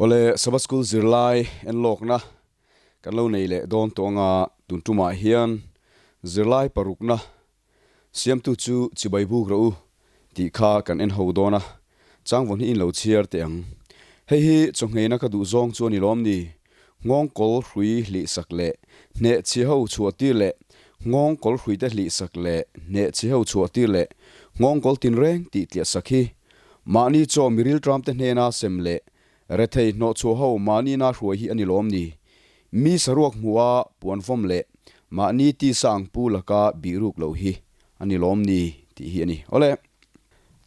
Awle, Sabbath School zirlai enlawkna kan lo nei leh dawn tawh anga tun tumah hian zirlai parukna siamtu chu chibai buk rawh u tih kha kan en ho dawn a, changvawn hi in lo chhiar teh ang. Hei hi chawngheina ka duh zawng chu a ni lawm ni? Nghawng kawl hrui hlih sak leh hneh chhi ho chhuah tir leh nghawng kawl hrui te hlih sak leh hneh chhi ho chhuah tir leh nghawng kawl tinreng tih tliah sak hi Mahni chaw miril tram te hnena sem leh rethei hnawhchhuah ho mahni na hruai hi a ni lawm ni? Mi saruak hmuh a puan vawm leh mahni tisa ang pu laka bih ruk loh hi a ni lawm ni? tih hi a ni. Awle.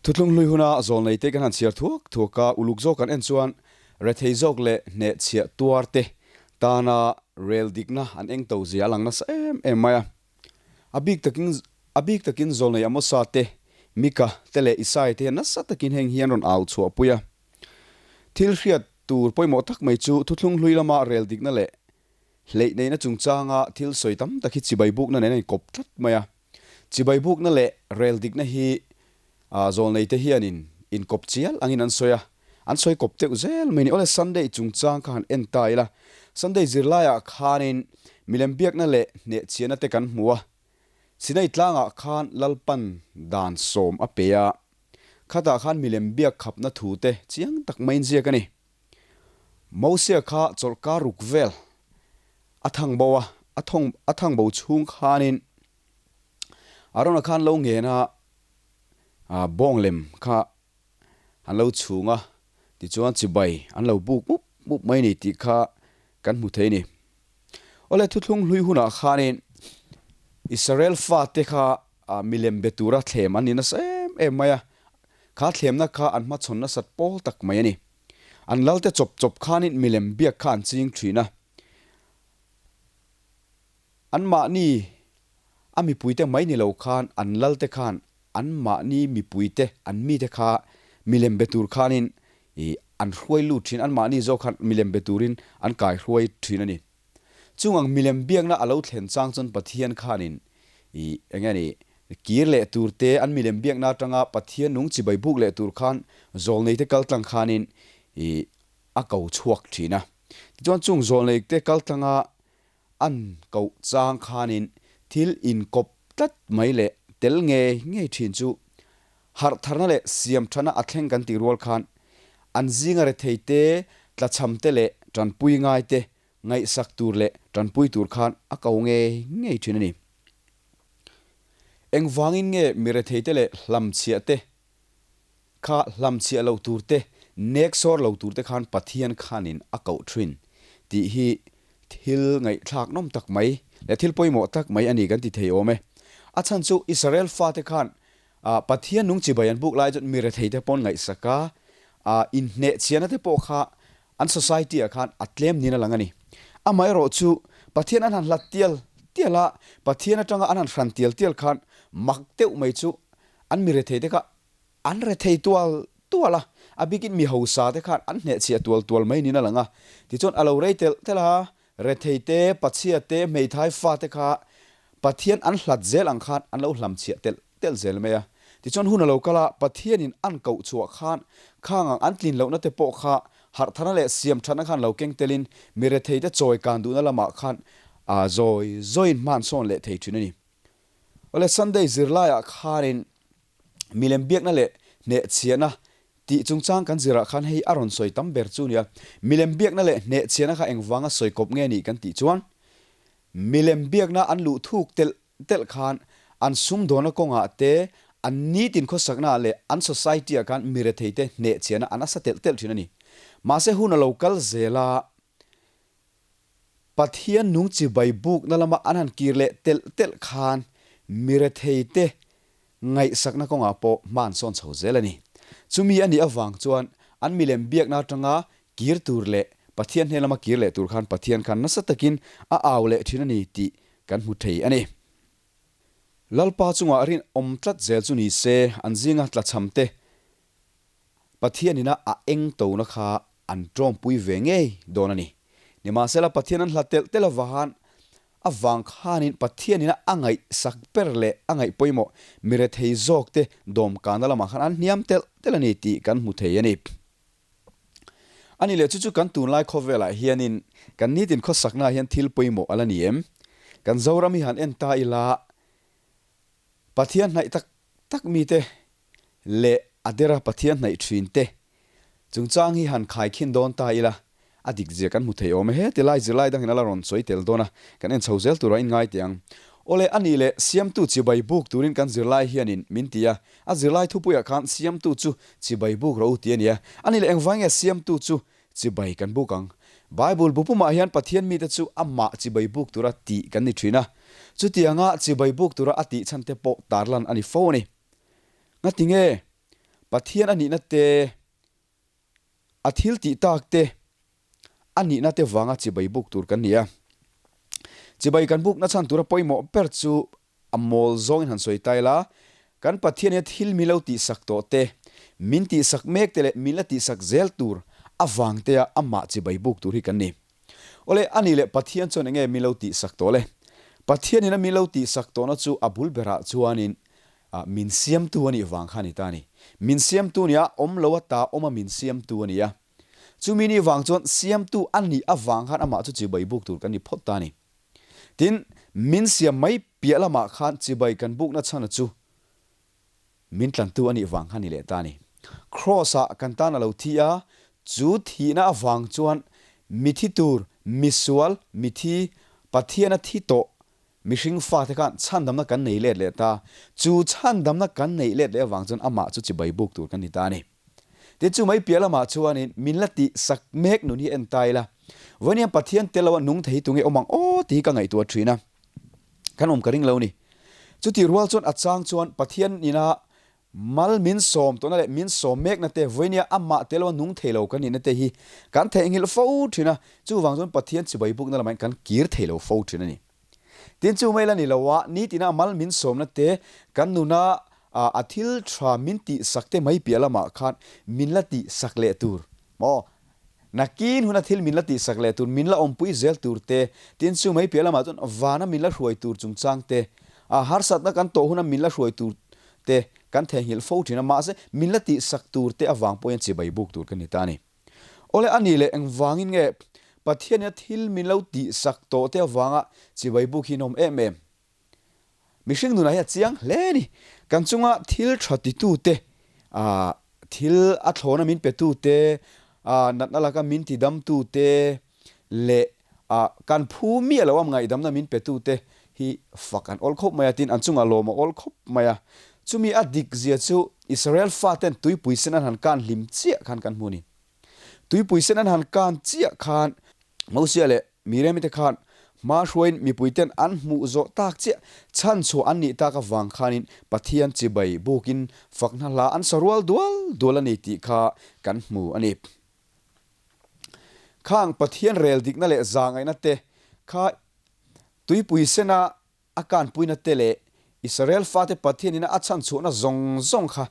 Thuthlung hlui huna zawlnei te kan han chhiar thuak thuak a, uluk zawk kan en chuan rethei zawk leh hnehchhiah tuar te tana rel dikna an eng to zia a lang nasa em em mai a. A bik takin a bik takin Zawlnei Amosa te, Mika te leh Isai te hian nasa takin heng hi an rawn au chhuah pui a. Thil hriat tur pawimawh tak mai chu thuthlung hlui lama rel dikna leh hleih neihna chungchanga thil sawi tam tak hi chibai bukna nen a inkawp tlat mai a. Chibai bukna leh rel dikna hi Zawlnei te hianin inkawp chial angin an sawi a, an sawi kawp deuh zel mai ni. Awle Sunday chungchang kha han en ta ila, Sunday zirlaiah khanin milem biakna leh hnehchhiahna te kan hmu a, Sinai tlangah khan Lalpan dan sawm a pe a, khatah khan milem biak khapna thu te chiang tak maiin ziak a ni. Mosia kha chawlhkar ruk vel a thang bo a, a thawng a thang bo chhung khanin Arona khan lo ngen a, bawng lem kha an lo chhung a, tichuan chibai an lo buk mup mup mai ni tih kha kan hmu thei a ni. Awle thuthlung hlui hunah khanin Israel fate kha milem be tura thlem an ni nasa em em mai a, kha thlemna kha an hmachhawn nasat pawl tak mai a ni. An lalte chawp chawp khanin milem biak kha an ching thin a. Anmahni a mipuite mai ni lo khan an lalte khan anmahni mipuite an mite kha milem be tur khanin ih an hruai lut thin, anmahni zawk khan milem be turin an kai hruai thin a ni. Chung ang milem biakna a lo thlen chang chuan Pathian khanin ih eng nge ni kir leh tur te an milem biakna atanga Pathian nung chibai buk leh tur khan zawlneite kal tlang khanin ih a ko chhuak thin a. Tichuan chung zawlneite kal tlanga An koh chang khanin thil inkawp tlat mai leh tel ngei ngei thin chu harh tharna leh siam thana a thleng kan tih rual khan an zinga rethei te, tlachham te leh tanpui ngai te ngaihsak tur leh tanpui tur khan a ko ngei ngei thin a ni. Engvangin nge mi rethei te leh hlamchhiah te Kha hlamchhiah lo tur te, nek sawr lo tur te khan Pathian khanin a koh thin tih hi thil ngaihthlak nawm tak mai leh thil pawimawh tak mai a ni kan ti thei awm e. A chhan chu Israel fate khan Pathian nung chibai an buk lai chuan mi rethei te pawn ngaihsak a, inhnehchhiahna te pawh kha an society ah khan a tlem niin a lang a ni. Amaherawh chu Pathian an han hlat tial tial a, Pathian atanga an han hran tial tial khan mak deuh mai chu An mi rethei te kha an rethei tual tual a, a bikin mi hausa te khan an hnehchhiah tual tual mai niin a lang a. Tichuan a lo rei telh telh a, rethei te, pachhia te, hmeithai fa te kha Pathian an hlat zel ang khan an lo hlamchhiah telh telh zel mai a. Tichuan hun a lo kal a, Pathianin an koh chhuah khan khang ang an tlin lohna te pawh kha harhtharna leh siamthatna khan lo keng telin mi rethei te chawi kan duhna lamah khan zawi zawiin hma an sawn leh thei thin a ni. Awle Sunday zirlaiah khanin milem biakna leh hnehchhiahna tih chungchang kan zirah khan hei a rawn sawi tam ber chu nia. Milem biakna leh hnehchhiahna kha engvanga sawi kawp nge ni kan tih chuan milem biakna an luh thuk telh telh khan an sumdawna kawngah te an nitin khawsaknaah leh an society-ah khan miretheite hnehchhiahna an asa telh telh thin a ni. Mahse hun a lo kal zel a. Pathian nung chibai bukna lama an han kir leh telh telh khan miretheite ngaihsakna kawngah pawh hma an sawn chho zel a ni. Chumi a nih avang chuan an milem biakna atanga kir tur leh Pathian hnen lama kir leh tur khan Pathian khan nasa takin a au leh thin a ni tih kan hmu thei a ni. Lalpa chungah rinawm tlat zel chu ni se an zinga tlachhamte Pathianina a eng tona kha an tawmpui ve ngei dawn a ni. Nimahsela Pathian an hlat telh telh avahan a vang khanin Pathianina a ngaihsak ber leh a ngaih pawimawh mirethei zawkte dawmkana lamah khan an hniam telh telh a ni tih kan hmu thei a ni. Ani leh chu chu kan tunlai khawvelah hianin kan nitin khawsaknaah hian thil pawimawh a la ni em? Kan Zoram hi han en ta ila, Pathian hnaih tak tak mite leh a dera Pathian hnaih thin te chungchang hi han khaikhin dawn ta ila, a dik zia kan hmu thei awm e. Heti lai zirlai dangin a la rawn sawi tel dawn a, kan en chho zel turah inngai teh ang. Awle, a nih leh Siamtu chibai buk turin kan zirlai hianin min ti a, a zirlai thupuiah khan Siamtu chu chibai buk rawh u ti a ni a. A nih leh engvai nge Siamtu chu chibai kan buk ang? Bible bu pumah hian Pathian mite chu amah chibai buk tura tih kan ni thin a, chutianga chibai buk tura a tih chhan te pawh tarlan a ni fo a ni. Ngatinge Pathian a nihna te A thil tih tak te, a nihna te vanga chibai buk tur kan ni a. Chibai kan bukna chhan tura pawimawh ber chu a mawl zawngin han sawi ta ila, kan Pathian hian thil min lo tihsak tawh te, min tihsak mek te leh min la tihsak zel tur avang tea amah chibai buk tur hi kan ni. Awle, a nih leh Pathian chuan enge min lo tihsak tawh le? Pathianin a min lo tihsak tawhna chu a bul berah chuanin min siamtu a nih vang kha a ni ta a ni. Min siamtu nia awm lo ata awma min siamtu a ni a. Chumi nih vang chuan siamtu a nih avang khan amah chu chibai buk tur kan ni phawt ta a ni. Tin, min siam mai piah lamah khan chibai kan bukna chhana chu min tlantu a nih vang kha a ni leh ta a ni. Kraws-ah kan tan a lo thi a, chu thihna avang chuan mithi tur, misual, mithi, Pathiana thi tawh Mihring fate khan chhandamna kan nei let leh ta, chu chhandamna kan neih let leh avang chuan amah chu chibai buk tur kan ni ta a ni. Tin, chu mai piah lamah chuanin min la tih sak mek nun hi en ta ila, Vawiin Pathian tel loa nung thei tunge awm ang aw tih hi ka ngaihtuah thin a, kan awm ka ring lo ni. Chutih rual chuan a chang chuan Pathian ina Mal min sawm tawhna leh min sawm mekna te, vawinia amah te lo nung thei lo kan nihna te hi kan theihnghilh fo thin a, chuvang chuan Pathian chibai bukna lamah hian kan kir thei lo fo thin a ni. Tin, chu mai la ni lo a, nitina mal min sawmna te, kan nuna a thil tha min tihsak te mai piah lamah khan min la tihsak leh tur maw? Nakin huna thil min la tihsak leh tur, min la awmpui zel tur te, tin chu mai piah lamah chuan vana min la hruai tur chungchang te, a harsatna kan tawh huna min la hruai tur te kan theihnghilh fo thin a, mahse min la tihsak tur te avang pawhin chibai buk tur ka ni ta a ni. Awle a nih leh engvangin nge Pathianin a thil min lo tihsak tawh te avanga chibai buk hi an awm em em? Mihring nunah hi a chiang hle a ni. Kan chunga thil tha titute, thil a thlawna min petute, natna laka min tidamtute leh kan phu miah loh a ngaihdamna min petute hi fak an awl khawp mai a, tin an chungah lawm a awl khawp mai a. Chumi a dik zia chu Israel faten tuipui sen an han kan hlim chiah khan kan hmu a ni. Tuipui sen an han kan chiah khan Mosia leh Miriami te khan hma hruaiin mipuiten an hmuh zawh tak chiah chhan chhuah an nih tak avang khanin Pathian chibai bukin fakna hla an sa rual dual dual a ni tih kha kan hmu a ni. Khang Pathian rel dikna leh zahngaihna te kha tuipui sena A kanpuina te leh Israel fate Pathian ina a chhanchhuahna zawng zawng kha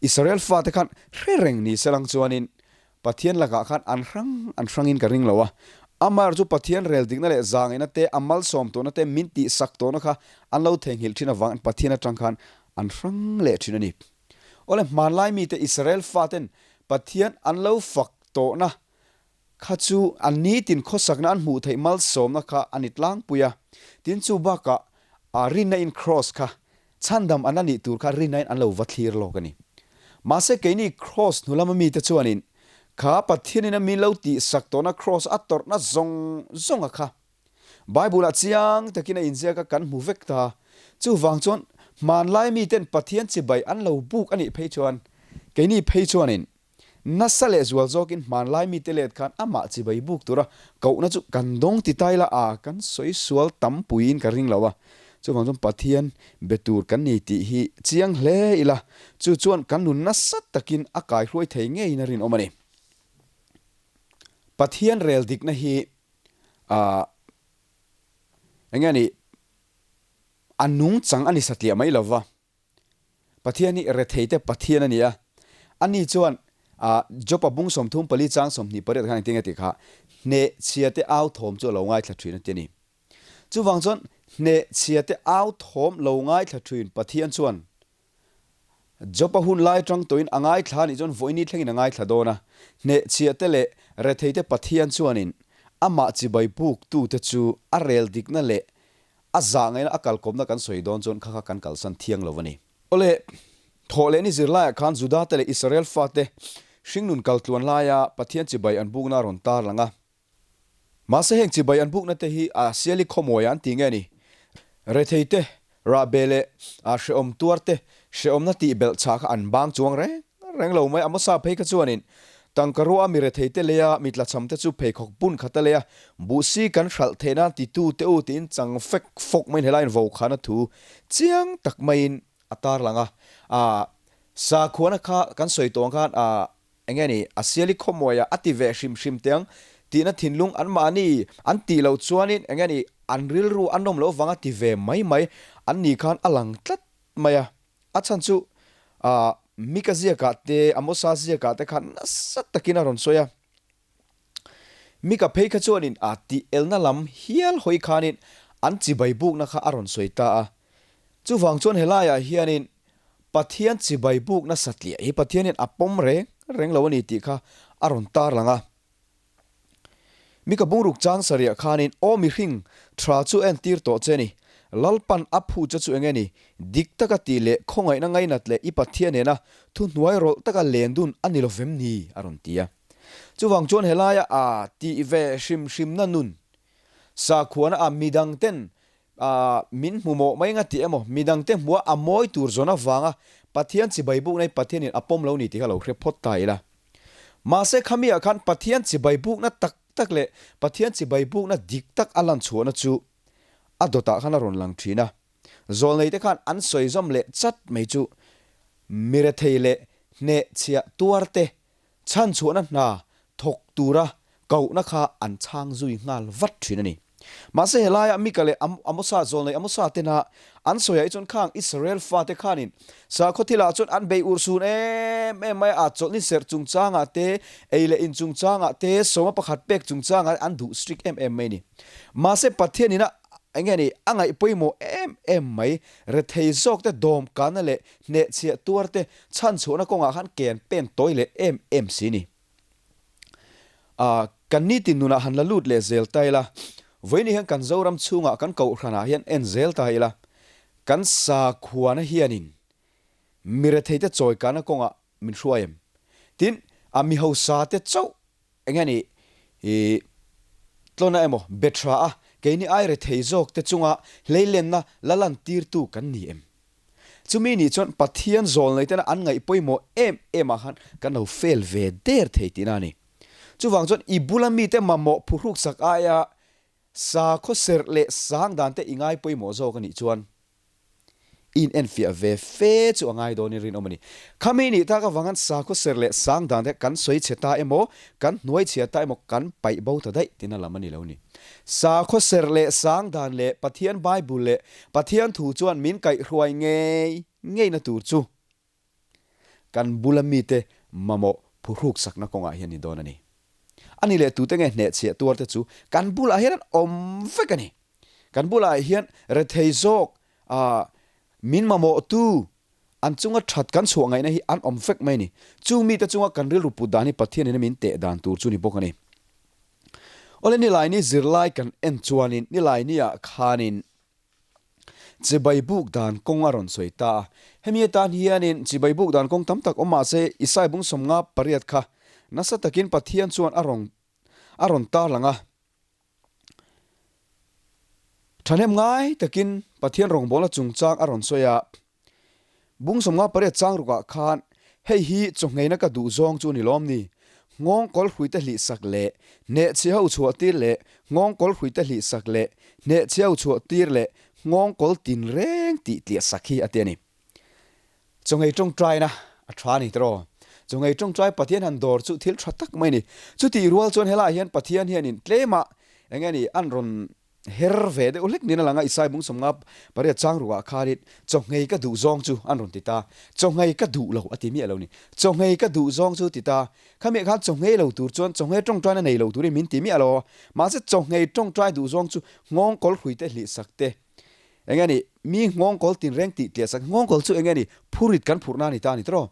Israel fate khan hre reng ni se lang chuanin Pathian lakah khan an hrang an hrangin ka ring lo a. Amaherawh chu Pathian rel dikna leh zangaihna te, a malsawm tawhna te, min tihsak tawhna kha an lo theihnghilh thin avangin Pathian atang khan an hrang leh thin a ni. Awle hmanlai mite Israel faten Pathian an lo fak tawhna Kha chu an nitin khawsakna an hmuh theih malsawmna kha a ni tlangpui a, tin chu bakah a rinna in Kraws kha chhandam an la nih tur kha rinna in an lo va thlir lawk a ni. Mahse keini Kraws hnu lama mite chuanin kha Pathianin a min lo tihsak tawhna Kraws a tawrhna zawng zawnga kha Bible-ah chiang takin a inziak a kan hmu vek ta. Chuvang chuan hmanlai miten Pathian chibai an lo buk a nih phei chuan keini phei chuanin Nasa leh zual zawkin hmanlai mite let khan amah chibai buk tura kohna chu kan dawng ti tai la a, kan sawi sual tam puiin ka ring lo a. Chuvang chuan Pathian be tur kan ni tih hi chiang hle ila, chu chuan kan nun nasa takin a kaihruai thei ngeiin a rinawm a ni. Pathian rel dikna hi a eng nge ni a nungchang a ni satliah mai lova. Pathian hi retheite Pathian a ni a. Ani chuan Job-a bung 34 chang 28 khan engtin nge tih kha, Hnehchhiate au thawm chu a lo ngaithla thin a ti a ni. Chuvang chuan hnehchhiate au thawm lo ngaithla thin Pathian chuan Job-a hun lai atang tawhin a ngaithla a nih chuan vawiini thlengin a ngaithla dawn a. Hnehchhiate leh Retheite Pathian chuanin amah chibai buktute chu a rel dikna leh a zah ngaihna a kalkawpna kan sawi dawn chuan kha kha kan kalsan thiang lo a ni. Awle, thawh leh ni zirlaiah khan Judate leh Israel fate hringnun kaltluan laia Pathian chibai an bukna a rawn tar lang a. Mahse heng chibai an bukna te hi a siali khawmuaia an ti nge ni? Rethei te, rahbe leh a hrehawm tuar te, hrehawmna tih belh chah kha an bang chuang reng reng lo mai. Amosa phei kha chuanin tangka ruah mi rethei te leia mi tlachham te chu pheikhawk bun khat a leia buhsi kan hralh theih nan titu te u tiin chang fek fawk maiin helaiin vokhana thu chiang tak maiin a tarlang a. A sakhuana kha kan sawi tawh ang khan a Enge ni, a siali khawmuaia a ti ve hrim hrim teh ang tihna thinlung an mahni an tih loh chuanin enge ni, an rilru a nawm loh vanga ti ve mai mai an nih khan a lang tlat mai a. A chhan chu ah Mika ziakah te, Amosa ziakah te khan nasa takin a rawn sawi a. Mika phei kha chuanin a tih elna lam hial hawi khanin an chibai bukna kha a rawn sawi ta a. Chuvang chuan helaiah hianin Pathian chibai bukna satliah hi Pathianin a pawm reng reng lo a ni tih kha a rawn tarlang a. Mika bungruk chang sarih khanin aw mihring tha chu entir tawh che ni, Lalpan a phu che chu enge ni, dik taka tih leh khawngaihna ngainat leh i Pathian nena thuhnuai rawlh taka len dun a ni lovem ni? a rawn ti a. Chuvang chuan helaia a tih ve hrim hrimna nun sakhuana a midangten A min hmu mawh mai nga tih emaw, midangte hmua a mawi tur zawn avanga Pathian chibai bukna hi Pathianin a pawm lo ni tih kha lo hre phawt ta ila. Mahse khamiah khan Pathian chibai bukna tak tak leh Pathian chibai bukna dik tak a lan chhuahna chu a dawtah khan a rawn lang thin a. Zawlneite khan an sawi zawm leh chat mai chu mirethei leh hnehchhiah tuarte Chhanchhuahna hna thawk tura kohna kha an chhang zui nghal vat thin a ni. Mahse helaia Mika leh Amosa zawlnei Amosa tena an sawiah hi chuan khang Israel fate khanin sakhaw thilah chuan an bei ur sun em em mai a, chawlhni serh chungchangah te, ei leh in chungchangah te, sawma pakhat pek chungchangah te an duh strict em em mai a ni. Mahse Pathianin a enge ni a ngaih pawimawh em em mai, rethei zawkte dawmkanna leh hnehchhiah tuarte Chhanchhuahna kawngah khan ke an pen tawi leh em em si ni. A, kan nitin nunah han la lut leh zel ta ila, vawiin hian kan Zoram chhungah kan Kohhranah hian en zel ta ila, kan sakhuana hianin mi retheite chawikana kawngah min hruai em? Tin, a mi hausa te chauh eng nge ni i tlawna emaw be tha a, keini ai rethei zawk te chunga hleilenna la lantirtu kan ni em? Chumi nih chuan Pathian zawlnei tena an ngaih pawimawh em em ah khan kan lo fail ve der thei tihna a ni. Chuvang chuan i bula mite mamawh phuhruk sak aia sakhaw serh leh sang dan te i ngai pawimawh zawk a nih chuan i in enfiah ve fe chu a ngai dawnin rinawm a ni. Khami nih tak avang khan sakhaw serh leh sang dan te kan sawi chhe ta emaw, kan hnuai chhia ta emaw, kan paih bo ta daih tihna lam a ni lo ni. Sakhaw serh leh sang dan leh Pathian Bible leh Pathian thu chuan min kaihhruai ngei ngeina tur chu kan bula mite mamawh phuhruk sakna kawngah hian ni dawn a ni. Ani leh tute nge hnehchhiah tuarte chu kan bulah hian an awm vek a ni. Kan bulah hian rethei zawk min mamawhtu an chunga that kan chhuah ngaihna hi an awm vek mai a ni. Chung mite chunga kan rilru put dan hi Pathianin a min teh dan tur chu ni bawk a ni. Awle Nilaini zirlai kan en chuanin Nilaini-ah khanin chibai buk dan kawng a rawn sawi ta a. Hemi atan hianin chibai buk dan kawng tam tak awm mah se Isai bung 58 kha nasa takin Pathian chuan a rawn a rawn tarlang a. Thahnem ngai takin Pathian rawngbawlna chungchang a rawn sawi a. Bung 58 chang rukah khan hei hi chawngheina ka duh zawng chu ni lawm ni? Nghawng kawl hruite hlih sak leh hnehchhi ho chhuah tir leh nghawng kawl hruite hlih sak leh hnehchhi ho chhuah tir leh nghawng kawl tin reng tih tliah sak hi a ti a ni. Chawngei tawngtaina a tha a ni tiraw? Chawngei tawngtai Pathian han dawr chu thil tha tak mai a ni. Chutih rual chuan helaiah hian Pathian hianin tlemah eng nge ni an rawn Her ve deuh hlek niin a lang a, Isai bung 58 chang ruah khanin chawngei ka duh zawng chu an rawn ti ta. Chawngei ka duh lo a ti miah lo ni. Chawngei ka duh zawng chu ti ta. Khamiah khan chawngei lo tur chuan chawngei tawngtaina nei lo turin min ti miah lo. Mahse chawngei tawngtai duh zawng chu nghawngkawl hruite hlih sak te. Enge ni? Mi nghawngkawl tinreng tih tliah sak. Nghawngkawl chu enge ni? Phurit kan phurhna a ni ta a ni tawh.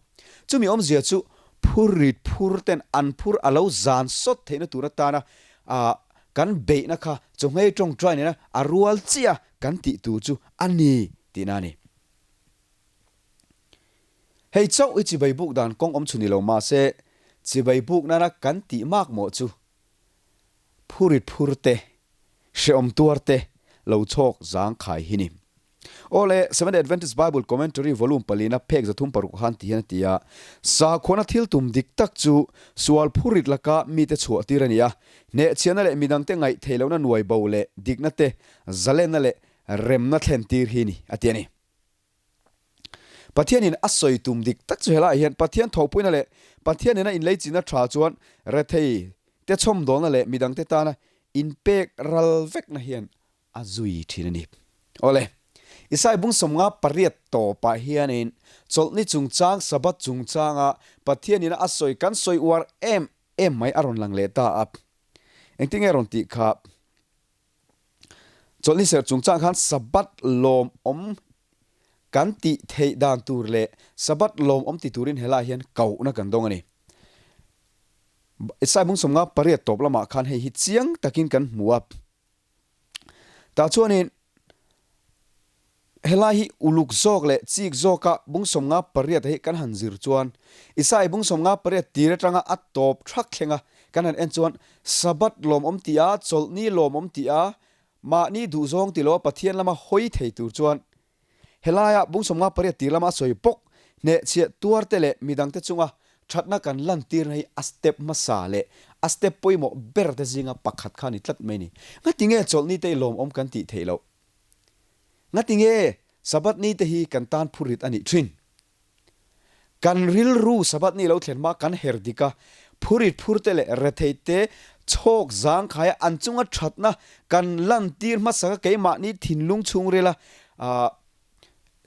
Chumi awmzia chu Phurrit phur ten an phur a lo zan sawt theihna tur atana kan beihna kha chawhmei tawngtai nena a rual chiah kan tih tur chu a ni tihna a ni. Hei chauh hi chibai buk dan kawng awm chhun ni lo mahse chibai buk nana kan tih mak mawh chu Phurit phur te, hrehawm tuar te lo chhawk zang khai hi ni. Aw le, Seventh-day Adventist Bible Commentary Volume palina phek 306 khan ti hian a ti a, Sakhuana thil tum dik tak chu sual phurit laka mite chhuah tir a ni a, hnehchhiahna leh midangte ngaih theih lohna nuai bo leh dikna te, zalenna leh remna thlen tir hi ni, a ti a ni. Pathianin a sawi tum dik tak chu helaiah hian Pathian thawhpuina leh Pathian nena inleichina tha chuan rethei te chhawmdawlna leh midangte tana inpek ral vekna hian a zui thin a ni. Awle, Isai bung 58 tawpah hianin chawlhni chungchang Sabbath chungchanga Pathianin a sawi kan sawi uar em em mai a rawn lang leh ta a. Engtinge rawn tih kha? Chawlhni serh chungchang khan Sabbath lawmawm kan tih theih dan tur leh Sabbath lawmawm ti turin helaiah hian kohna kan dawng a ni. Isai bung 58 tawp lamah khan hei hi chiang takin kan hmu a. Tah chuanin Helai hi uluk zawk leh chik zawka bung 58 hi kan han zir chuan Isai bung 58 tir atanga a tawp thak thlenga kan han en chuan Sabbath lawmawm tih a, chawlhni lawmawm tih a, mahni duhzawng ti loa Pathian lama hawi thei tur chuan helaia bung 58 tir lama a sawi bawk hnehchhiah tuarte leh midangte chunga thatna kan lantirna hi a step hmasa leh a step pawimawh berte zinga pakhat kha a ni tlat mai a ni. Ngatinge chawlhni te i lawmawm kan tih theih loh? Ngatinge Sabbath ni te hi kan tan phurrit a nih thin? Kan rilru Sabbath ni lo thlen hma kan her dik a, phurrit phur te leh rethei te chhawk zangkhai a an chunga thatna kan lantir hmasak a keimahni thinlung chhungril a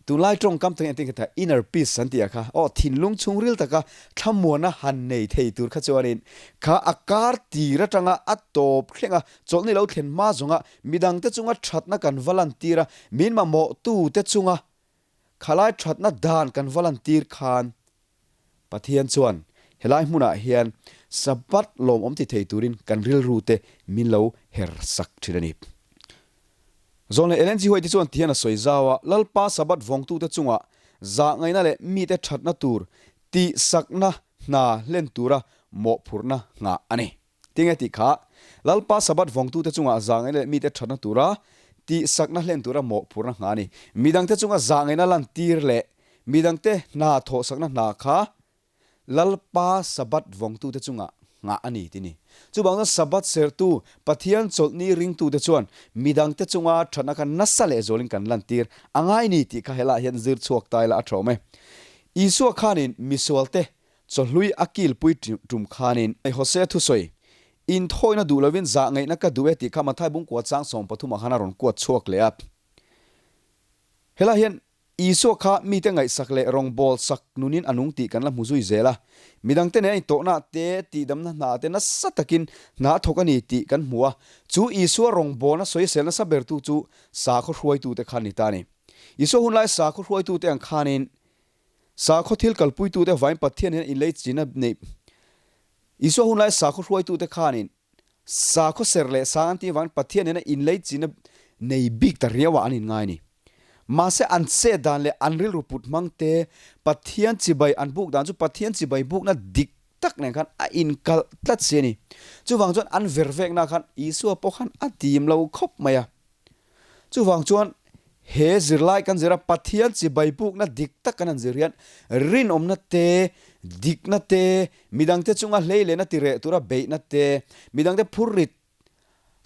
Tunlai tawngkam tawngin an ti kha inner peace an tih a kha aw thinlung chhungril taka thlamuana han nei thei tur kha chuanin kha a kar tir atanga a tawp thleng a chawlhni lo thlen hma zawnga midangte chunga thatna kan va lantir a min mamawh tute chunga khalai thatna dan kan va lantir khan Pathian chuan helai hmunah hian Sabbath lawmawm ti thei turin kan rilru te min lo her sak thin a ni. Zawn leh Ellen G. White chuan tihian a sawi zau a, Lalpa Sabbath vawngtute chungah zahngaihna leh mite thatna tur tihsakna hna hlen tura mawhphurhna nghah a ni. Tinge tih kha, Lalpa Sabbath vawngtute chungah zahngaihna leh mite thatna tura tihsakna hlen tura mawhphurhna nghah a ni. Midangte chunga zahngaihna lantir leh midangte hna thawhsakna hna kha Lalpa Sabbath vawngtute chungah nghah a ni ti ni. Chuvang chuan Sabbath serhtu, Pathian chawlhni ringtute chuan midangte chunga thatna kha nasa lehzualin kan lantir a ngai ni tih kha helaiah hian zir chhuak ta ila a tha awm e. Isua khanin misualte Chawhlui a kilpui tum khanin Hosea thusawi, Inthawina duh lovin zah ngaihna ka duh e tih kha Mathai bung kua chang 13 ah khan a rawn kuat chhuak leh a. Helaiah hian Isua kha mite ngaihsak leh rawngbâwl sak nunin a nung tih kan la hmu zui zel a. Midangte nen a intawhna te, tihdamna hna te nasa takin hna a thawk a ni tih kan hmu a. Chu Isua rawngbâwlna sawisel nasa bertu chu sakhaw hruaitute kha a ni ta a ni. Isua hunlai sakhaw hruaitute ang khanin Sakhaw thil kalpuitute vain Pathian hian inlei china neih Isua hunlai sakhaw hruaitute khanin sakhaw ser leh sang an tih avangin Pathian hian a inlei china nei bik ta riauah an inngai a ni. Mahse an chet dan leh an rilru put hmang te Pathian chibai an buk dan chu Pathian chibai bukna dik tak nen khan a inkalh tlat si a ni. Chuvang chuan an vervekna khan Isua pawh khan a dim lo khawp mai a. Chuvang chuan he zirlai kan zir a, Pathian chibai bukna dik tak kan han zir hian rinawmna te, dikna te, midangte chunga hlei lehna ti reh tura beihna te, midangte phurrit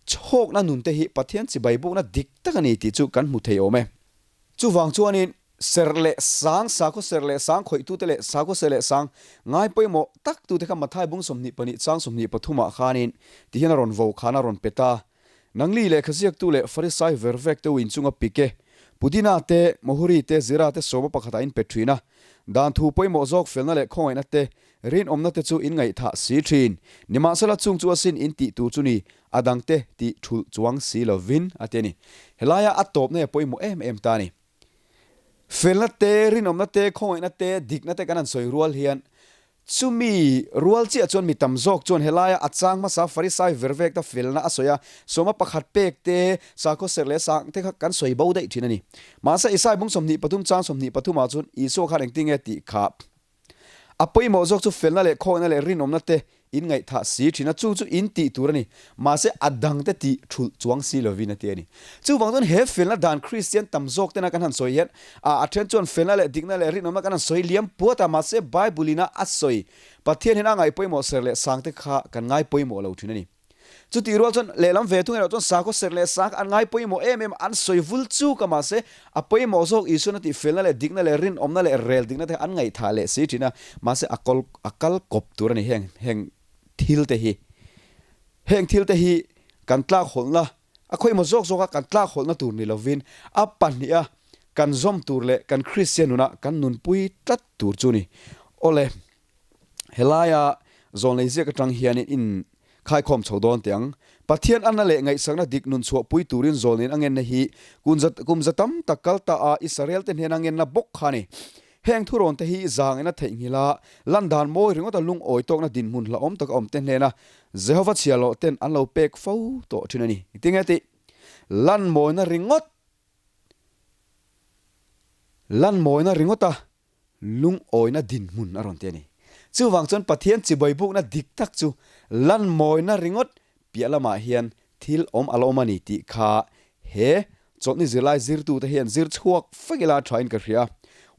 chhawkna nun te hi Pathian chibai bukna dik tak a ni tih chu kan hmu thei awm e. Chuvang chuanin serh leh sang, sakhaw serh leh sang khawihtute leh sakhaw serh leh sang ngai pawimawh taktute kha Mathai bung 22 chang 23 ah khanin tihian a rawn vo khan a rawn pe ta. Nangli lehkha ziaktu leh Farisai ver vek te u inchunga pik e. Pudina te, Mohuri te, Zira te sawma pakhatah in pe thin a. Dan thu pawimawh zawk felna leh khawngaihna te, rinawmna te chu in ngaihthah si thin. Nimahsela chung chu asin in tih tur chu ni, a dangte tih thulh chuang si lovin, a ti a ni. Helaia a tawpna hi a pawimawh em em ta a ni. Felna te, rinawmna te, khawngaihna te, dikna te kan han sawi rual hian. Chumi rual chiah chuan mi tam zawk chuan helaia a chang hmasa Farisai vervek ta felna a sawi a, sawma pakhat pek te, sakhaw serh leh sang te kha kan sawi bo daih thin a ni. Mahse Isai bung 23 chang 23 ah chuan Isua khan engtin nge tih kha a pawimawh zawk chu felna leh khawihna leh rinawmna te in ngaihthah si thin a, chu chu in tih tur a ni. Mahse a dangte tih thulh chuang si lovin a ti a ni. Chuvang chuan he felna dan Kristian tam zawk tena kan han sawi hian a then chuan felna leh dikna leh rinawmna kan han sawi liam puat a, mahse Bible ina a sawi Pathian hian a ngaih pawimawh ser leh sangte kha kan ngai pawimawh lo thin a ni. Chutih rual chuan lehlam ve thung erawh chuan sakhaw ser leh sang an ngai pawimawh em em an sawi vul chuk a, mahse a pawimawh zawk Isuan a tih felna leh dikna leh rinawmna leh rel dikna te an ngaihthah leh si thin a, mahse a kawl a kal kawp tur a ni heng heng thil te hi. Heng thil te hi kan tlak hawlhna a khawihmaw zawk zawk a kan tlak hawlhna tur ni lovin a pahnih a kan zawm tur leh kan Kristian nunah kan nunpui tlat tur chu ni. Awle. Helaia zawnlei ziak atang hianin in khaikhawm chho dawn teh ang. Pathian anna leh ngaihsakna dik nun chhuahpui turin zawlnin a ngenna hi kum za tam tak kal ta a Israel te hnena ngenna bawk kha a ni. Heng thurawn te hi zangin a theihnghilh a, lan dan mawi ringawta lungawi tawkna dinhmun hlauhawm taka awm te hnena Jehova chhiahhlawh ten an lo pek fo tawh thin a ni. Tinge tih? Lan mawina ringawt Lan mawina ringawta Lungawina dinhmun a rawn ti a ni. Chuvang chuan Pathian chibai bukna dik tak chu lan mawina ringawt piah lamah hian thil awm a la awm a ni tih kha he chawlhni zirlai zirtute hian zir chhuak fek ila thain ka hria.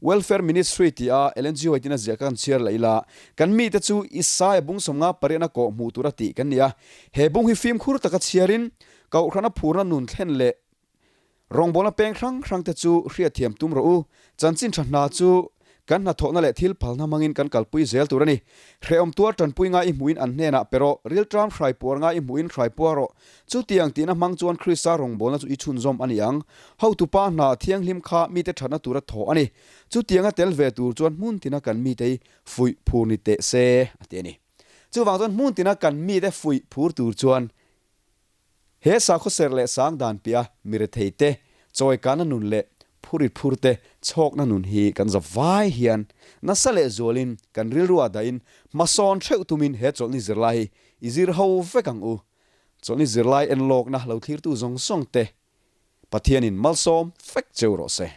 Welfare Ministry ti a Ellen G. White-in a ziah kha kan chhiar leh ila, kan mite chu Isaia bung 58 a kawh hmuh tura tih kan ni a. He bung hi fimkhur taka chhiarin Kohhrana phurna nun thlen leh Rawngbawlna peng hrang hrang te chu hriatthiam tum rawh u. Chanchin tha hna chu kan hnathawhna leh thil phalna hmangin kan kalpui zel tur a ni. Hrehawm tuar tanpui ngai i hmuhin an hnenah pe rawh, rilṭam hraipuar ngai i hmuhin hraipuar rawh. Chutiang tihna hmang chuan Krista rawngbawlna chu i chhunzawm a ni ang. Hotupa hna thianghlim kha mite thatna tura thawh a ni. Chutianga tel ve tur chuan hmun tina kan mite hi fuih phur ni teh se, a ti a ni. Chuvang chuan hmun tina kan mite fuih phur tur chuan He sakhaw serh leh sang dan piah a mirethei te, chawikana nun leh phurit phur te chhawkna nun hi kan za vai hian nasa leh zualin kan rilru ah dahin hmasawn theuh tumin he chawlhni zirlai hi i zir ho vek ang u. Chawlhni zirlai enlawkna lo thlirtu zawng zawng te Pathianin malsawm fek cheu rawh se.